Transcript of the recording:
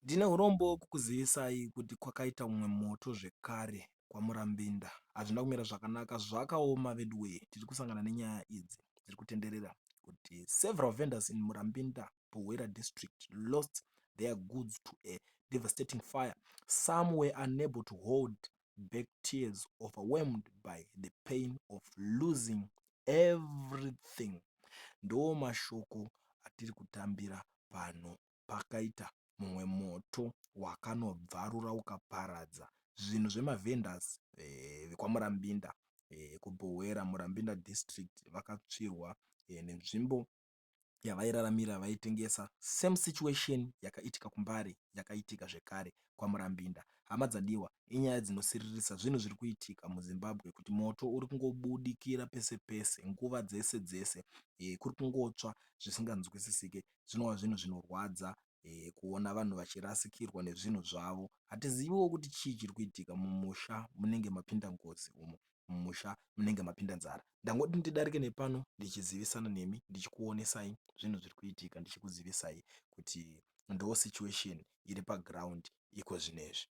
Ndine hurombo kukuzivisai kuti kwakaita umwe moto zvekare kwaMurambinda. Hazvina kumira zvakanaka, zvakaoma veduwee. Tiri kusangana nenyaya idzi dziri kutenderera kuti several vendors in Murambinda, Buhera district lost their goods to a devastating fire. Some were unable to hold back tears, overwhelmed by the pain of losing everything. Ndo mashoko atiri kutambira pano. Pakaita mumwe moto wakanobvarura ukaparadza zvinhu zvemavendors vekwaMurambinda, kuBuhera, Murambinda district. Vakatsvirwa nenzvimbo yavairaramira vaitengesa. Same situation yakaitika kuMbare yakaitika zvekare kwaMurambinda. Hama dzadiwa, inyaya dzinosiririsa, zvinhu zviri kuitika muZimbabwe kuti moto uri kungobudikira pese pese, nguva dzese dzese, kuri kungotsva zvisinganzwisisike, zvinova zvinhu zvinorwadza kuona vanhu vachirasikirwa nezvinhu zvavo. Hatiziviwo kuti chii chiri kuitika mumusha munenge mapinda ngozi umo, mumusha munenge mapinda nzara. Ndangoti ndidarike nepano ndichizivisana nemi, ndichikuonesai zvinhu zviri kuitika, ndichikuzivisai kuti ndo situation iri paground iko zvinezvi.